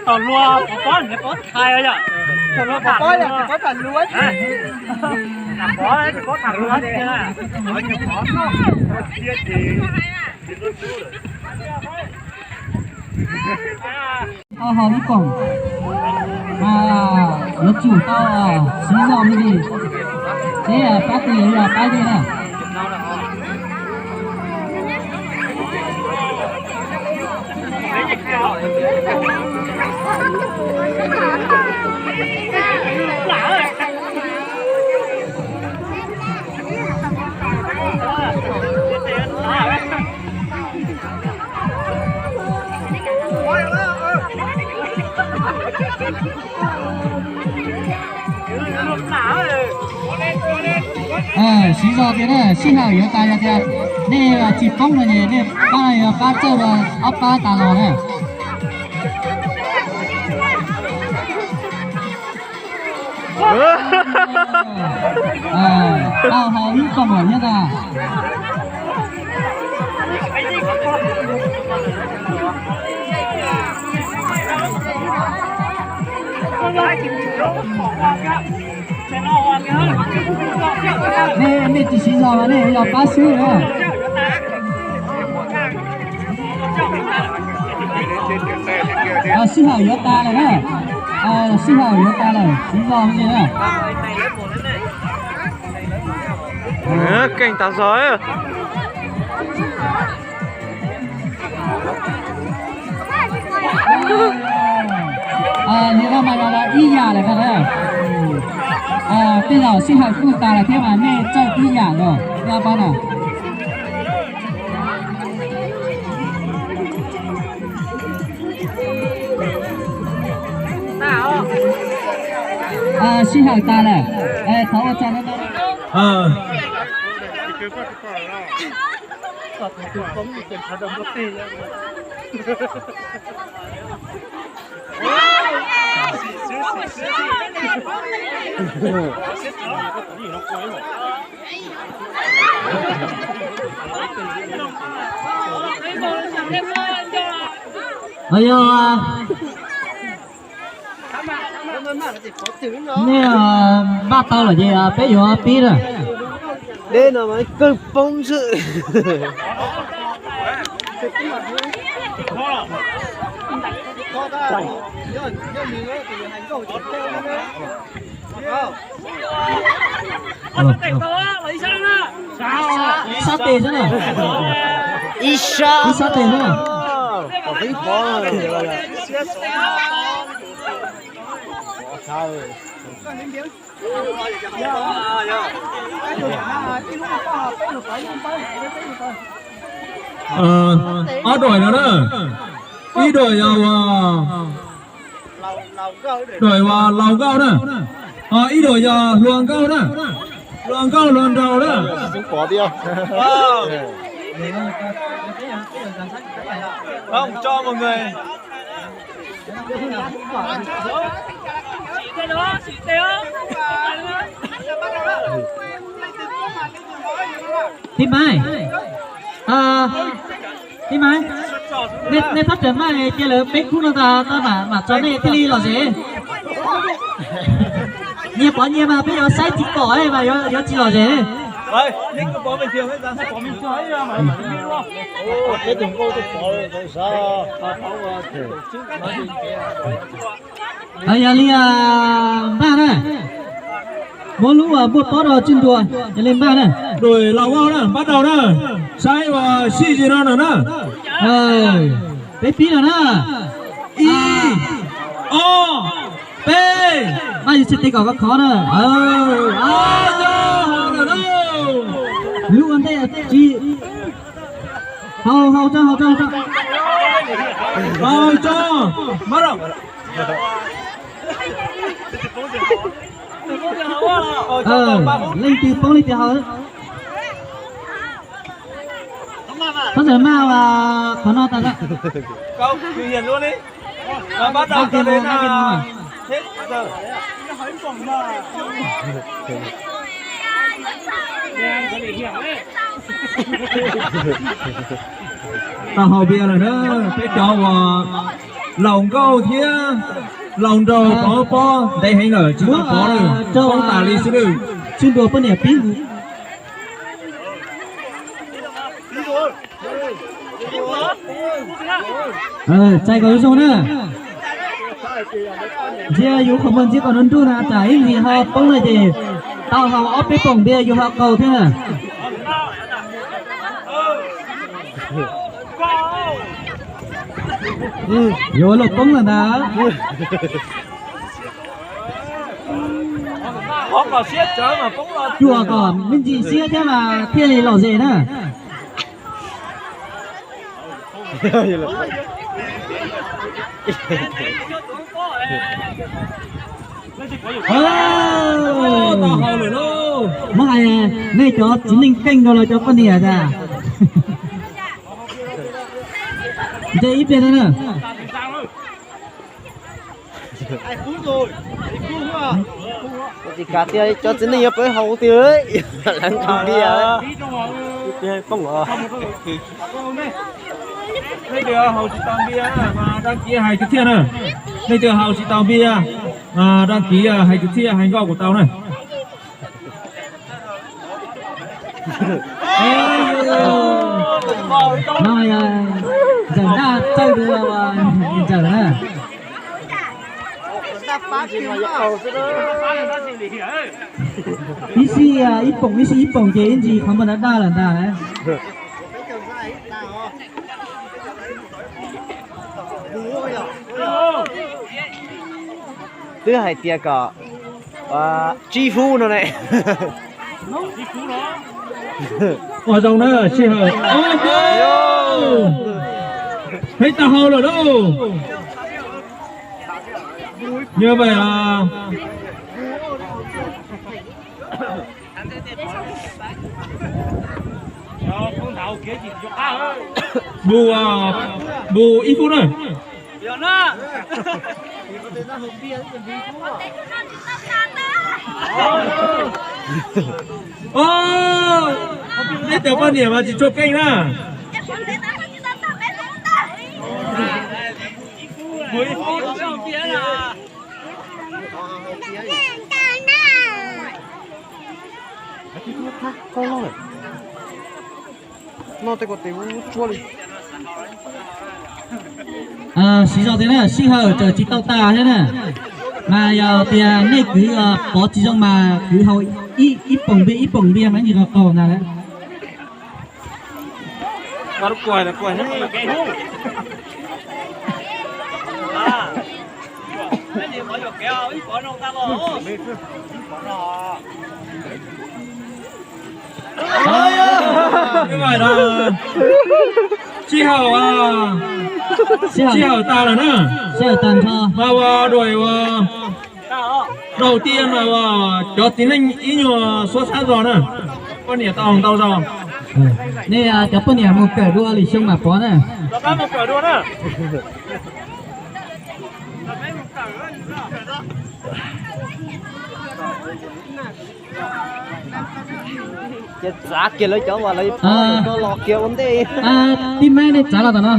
Tom luag pov pob niag pov thaiv yom. Tom luag pov pob yom, pov tham luag. Pov tham luag. Tau hau ib koom, yuav tsum tau siv zog me ntsis, seb pab twg yuav yog pab twg na. Siv zog tias na, sij hawm yuav tas, yog tias nej tsis poob no ces nej pab, yog pab txawj rau ob pab tas los na. Tau hau ib koom lawm thiab ntag. Nej, nej tsis siv zog los nej yog pab xwb na. Sij hawm yuav tas lawm na. Sij hawm yuav tas lawm, siv zog me ntsis na. Keej tas zog. Nim no mas yog ib yam lawm na. Tej zaum sij hawm kuj tas lawm thiab mas nej txawj ib yam los nej pab na. Sij hawm tas lawm, thov ua tsaug. Yog nej npaj tau lawm ces peb yuav pib na. Deb no mas kawg poob xwb. Ib sab tes xwb na. Ib sab, ib sab tes xwb na. Ob daim no na, ib daim yog daim uas laus nkauj na, ib daim yog hluas nkauj na, hluas nkauj hluas nraug na. Tib Maiv, Tib Maiv, nej thaj tsam maj cia lawv peb khub no tas tau mam tso nej thiaj li lom zem. Nyias pov nyias mas peb yuav saib tsis pom mas yuav tsis lom zem. Yog li npaj na, muab lub uas npuaj pob rau tswj ntua, yog li npaj na. Daim laus nkauj na, npaj tau na, saib uas sij zim no na. Peb pib lawm na. Ib, ob, peb. Maj yuav tsis tes kom khov khov na. Lub ua ntej tsis. Hau, hau tso, hau tso, hau tso. Hau tso. Maj rau. Leej twg poob leej twg hau. Txhob txawm maj qhov no tas. Tau haus npias lawm na, peb cov uas laus nkauj thiab laus nraug pov pob ntev heev lawm tsis tau pov lawm, poob tas li xwb lawm. Tswj ntua poj niam pib. Txais kom zoo zoo na. Ntsia yus qhov muag ntsia kom nruj nruj na, tsam ib ntsis ho poob no ces tau haus ob peb poom npias yus ho qaug thiab na. Yuav luag poob lawm ntag. Cuam kom me ntsis siab thiab mas thiaj li lom zem na. Muab hais, nej cov txiv neej keej rau los cov poj niam tas. Nce ib pliag na. Tsis kav tias cov txiv neej yuav pab haus tiag, lawv nqa npias. Nej twg haus tsis tau npias mas đăng ký hais kwv txhiaj na. Nej twg haus tsis tau npias mas đăng ký hais kwv txhiaj hais nkauj kuv tau na. No, ntxawm daj txawj ntxawm na. Ib sij ib poom ib sij ib poom ces ib ntsis qhov muag daj daj lawm ntag. Twb hais tias kom tsib fub no ne. Ua zoo na sij hawm. Peb tau hau lawm lauj. Nyob vaj. Bus, bus ib fub na. Neb cov poj niam mas tsis tshua keej na. Siv zog tias na, sij hawm tseem tsis tau tas thiab na. Mas yog tias nej kwv pov tsis zoo mas kwv haus ib poom npias ib poom npias mas ib ntsis qaug ntag. Sij hawm, sij hawm tas lawm na. Mas ua duam ua, đầu tiên mas ua cov txiv neej ib nyuag suab sab zog na. Poj niam tau ntau zog. Nej cov poj niam mus kawm dua lwm xyoo mam pov na. Ces txav kiag lawv cov uas lawv pov los kiag ua ntej. Tib mab nej txav los tom no.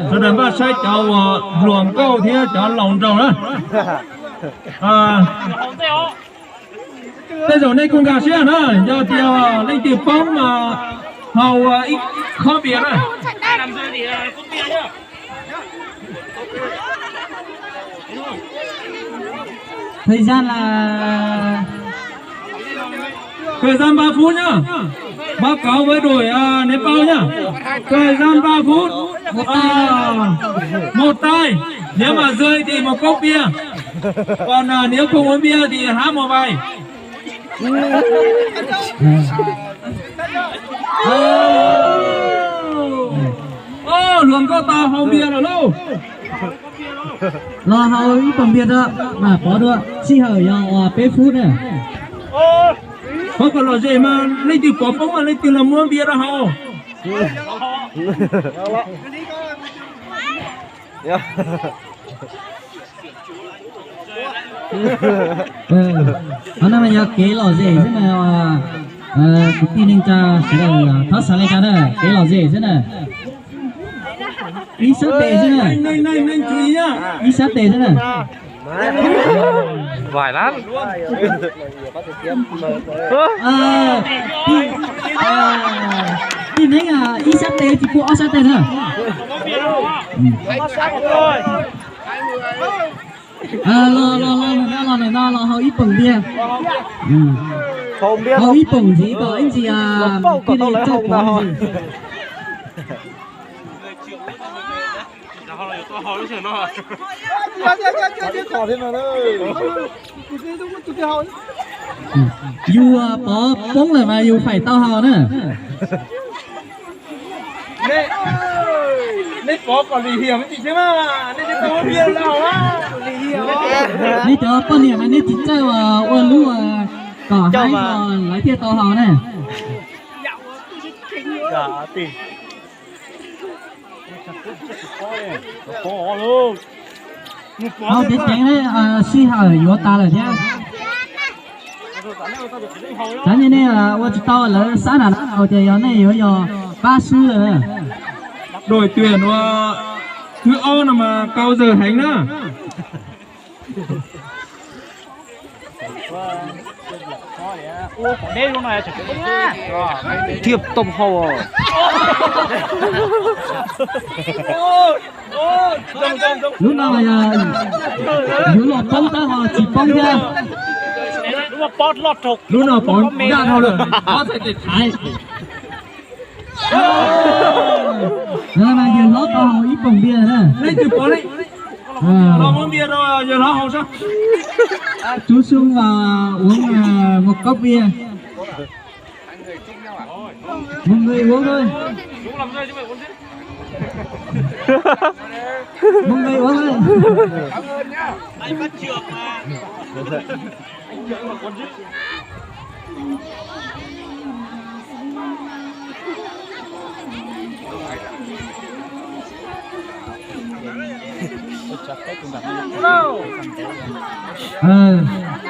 Sawv daws npaj saib cov uas hluas nkauj thiab cov laus nraug na. Tej zaum nej kuj nkag siab na, yog tias leej twg poob mas haus ib khob npias na. Thời gian là, thời gian ba phút nhá. Báo cáo với đội, à, Nepal nhá. Thời gian ba phút. Một tay. À, một tay. Nếu mà rơi thì một cốc bia. Còn, à, nếu không uống bia thì hát một bài. Oj, hluas nkauj tau haus npias lawm lauj. Los haus ib poom npias rau, mam pov dua, sij hawm yog peb phút na. Qhov kom lom zem mas leej twg pov poob mas leej twg los muab npias rau haus. Ua Qhov no mas yog kev lom zem xwb mas, kwv tij neej tsa sawv daws thov xav li cas na, kev lom zem xwb na. Ib sab tes xwb na. Ib sab tes xwb na. Vài lắm. Tij Neeb ib sab tes tsis pub ob sab tes na. Los los los no los no los haus ib poom npias. Haus ib poom ntxiv kom ib ntsis thiaj li txawj pov ntxiv. Yus pov poob lawm mas yus faim tau haus na. Nej cov poj niam mas nej tsis txawj ua lub kom haib los lawv thiaj tau haus na. Haus ceev ceev, sij hawm yuav tas lawm thiab. Xav nej nej ua tsis tau lawv xab nam haus ces yog nej yuav yog pab swb lawm. Đội tuyển thứ O no mà câu giờ hành đó. Thiab tau hau. Lub no yuav los poob tab ho tsis poob thiab. Lub no poob ncaj dhau lawm, ob txhais tes thaiv. Yawg hlob tau haus ib poom npias na. Chú Sung và uống một cốc bia. Một người uống thôi. Một người uống thôi.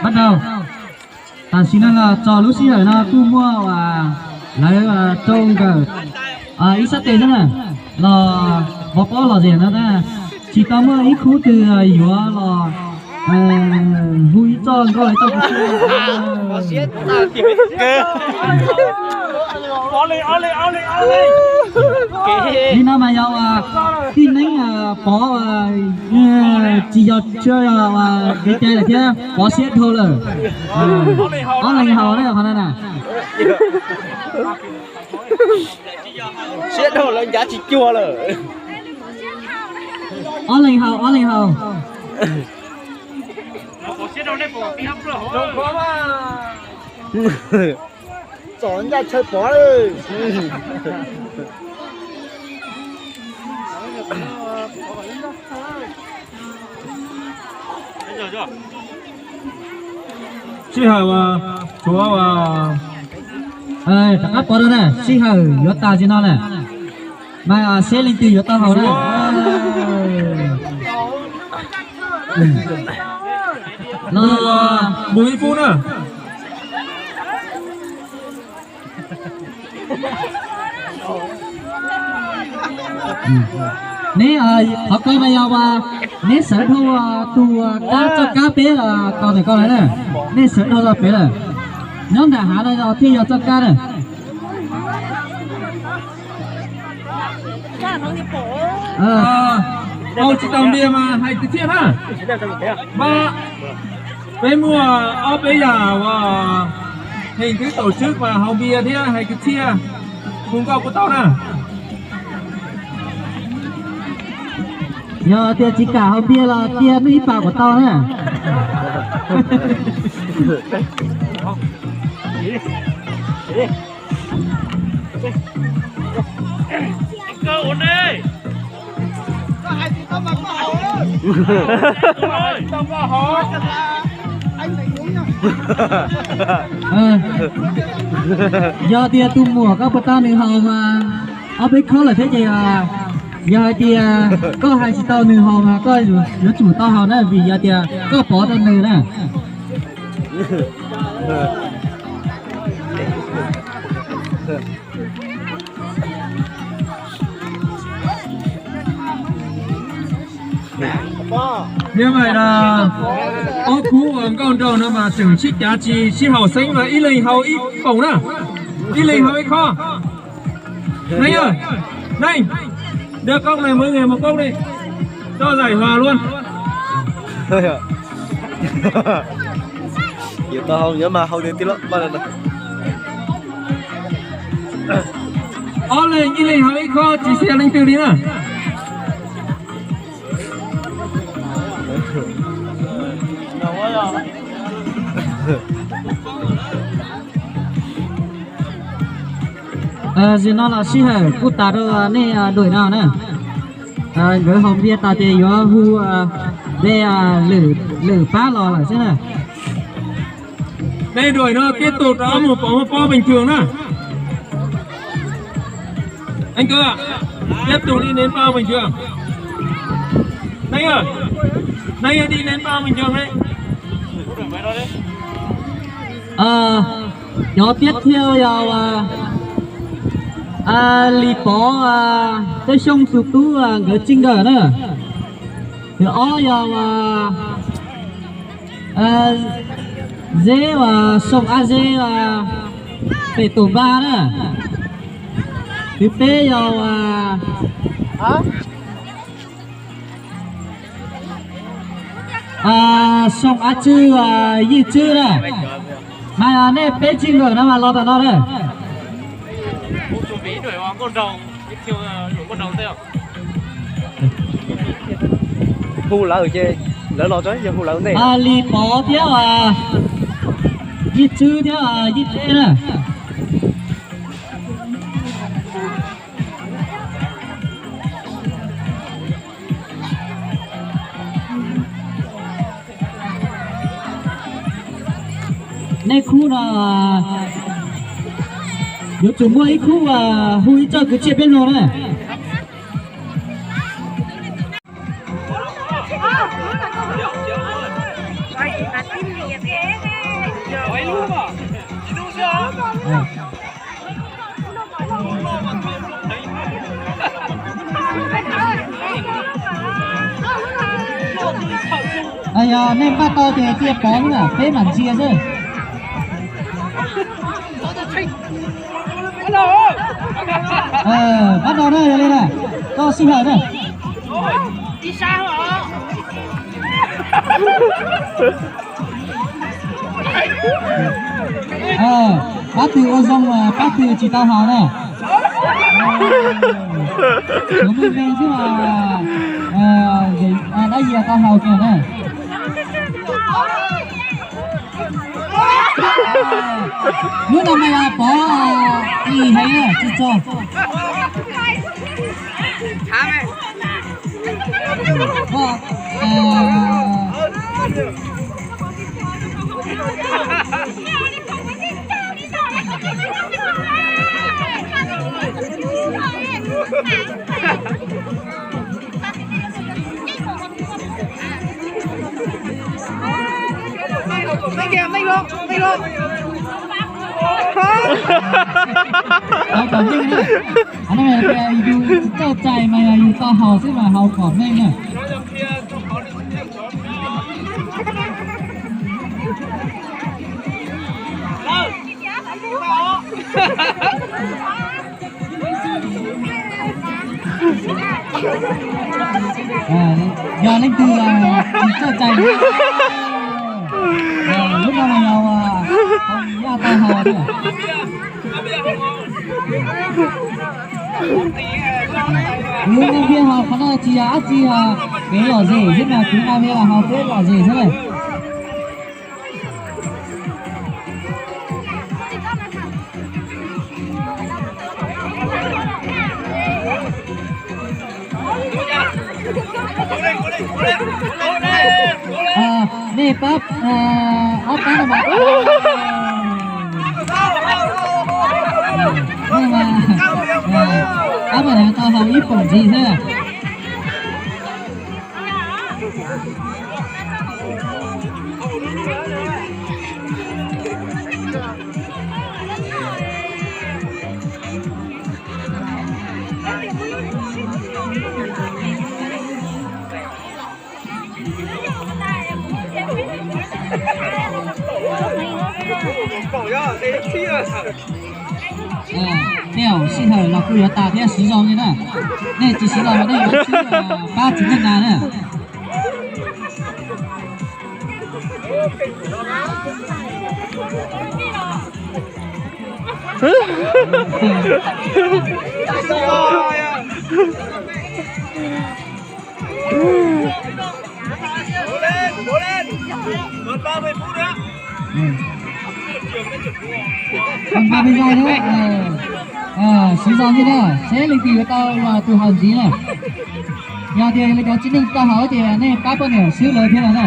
Bắt đầu. Tam sim no los txog lub sij hawm no kuj muaj lawv rau nkawm ib sab tes xwb na, los pov pob lom zem no tab tsis tau muaj ib khub twg yuav los hu ib txoj nkauj ib txoj kwv tij. Li no mas yog tij neeb pov tsis yog, tsis yog kev cai lawm thiab, pov siab dhau lawm. Ob leeg haus na qhov no na. Siab dhau lawm ncav tsis cuag lawm. Ob leeg haus, ob leeg haus. Txom nyaj chaw pov lawm. Sij hawm, rov qab pov rau na, sij hawm yuav tas tsis no na. Mas seb leej twg yuav tau haus na. Los mus ib phút na. Neb qhov ko mas yog neb sawv dhau tus kab txoj kab peb tos ntawm ko lawm na. Neb sawv dhau los pem lawm. Nyob nram hav no thiaj yog txoj kab na. Haus tsis tau npias mas hais kwv txhiaj na. Peb muaj ob peb yam uas hình thức tổ chức mas haus npias thiab hais kwv txhiaj, hu nkauj kuj tau na. Yog tias tsis kam haus npias los tia ib pas kuj tau na. Yog tias tus muam koj puas tau nws haus mas ob peb khub lawm thiab ces Yog hais tias koj hais tsis tau nws haus mas koj yuav tsum tau haus na, vim yog tias koj pov rau nws na. Yog mas no, ob khub uas nkauj nraug no mas tseem sib cav tsis sib haum xeeb mas ib leeg haus ib poom na, ib leeg haus ib khob. Neeg, neeg, đưa cốc này, mỗi người một cốc đi, cho giải hòa luôn. Ob leeg ib leeg haus ib khob tsis xia leej twg li na. Zaum no los sij hawm kuj tas rau nej đuổi no na. Nkawd haus npias tas ces yuav hu de lwm pab los lawm xwb na. Đây, đuổi nó tiếp tục, nó một bóng bóng bình thường nữa. Anh Cơ ạ, tiếp tục đi ném bao bình thường. Đây ơi, đây đi ném bao bình thường đấy. Cov tiếp theo yog Lis Pov, Teb Xyooj tus tub, nkawd txij nkawm na. Tus ob yog Zeb, Xyooj Ab Zeb, pem tus npaj na. Tus peb yog Xyooj Ab Tswb, Yeej Tswb na. Mas nej peb txij nkawm no mas los tom no na. Hu lawv ces lawv los tso, yog hu lawv ntej. Lis Pov thiab Yeej Tswb thiab Yeej Teb na. Nej khub no yuav tsum muaj ib khub hu ib txoj kwv txhiaj peb hlo na. Yog nej npaj tau ces cia pov xwb, peb mam ntsia xwb. Pab no na, yog li na, koj sij hawm na. Pab twg ua zoo, pab twg tsis tau haus na. Suav me me xwb mas dab yia tau haus kiag na. Lub no mas yog pov ib heev na, tsis txog. Haus kom meej na. Yus tsis txawj txais mas yog yus tau haus xwb mas haus kom meej na. Yog leej twg tsis txawj txais, lub no mas yog yaj tau haus na. Kuv nqa npias haus qhov no tsis yog dab tsi, kev lom zem xwb mas kuv nqa npias los haus peb lom zem xwb na. Nej pab, ob pab no mas, nej mas, Pab poj niam tau haus ib poom ntxiv thiab. Tej zaum sij hawm los kuj yuav tas thiab, siv zog li na. Nej tsis siv zog los nej yuav swb pab txiv neej na na. Siv zog thiab na, seb leej twg yuav tau los tus haus ntxiv na. Yog tias yog li cov txiv neej tsis tau haus ces nej pab poj niam swb lawv thiab los na.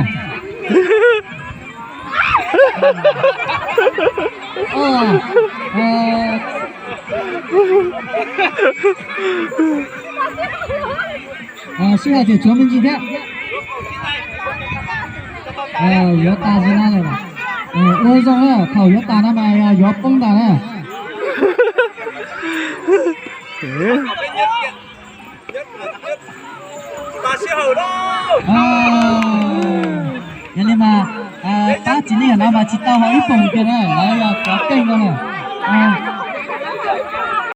Sij hawm tseem tshuav me ntsis thiab. Yuav tas zog na. Ua zoo na, thaum yuav tas no mas yog yuav poob tas na. Yog li mas pab txiv neej no mas tsis tau haus ib poom kiag na, lawv yog cov keej no na.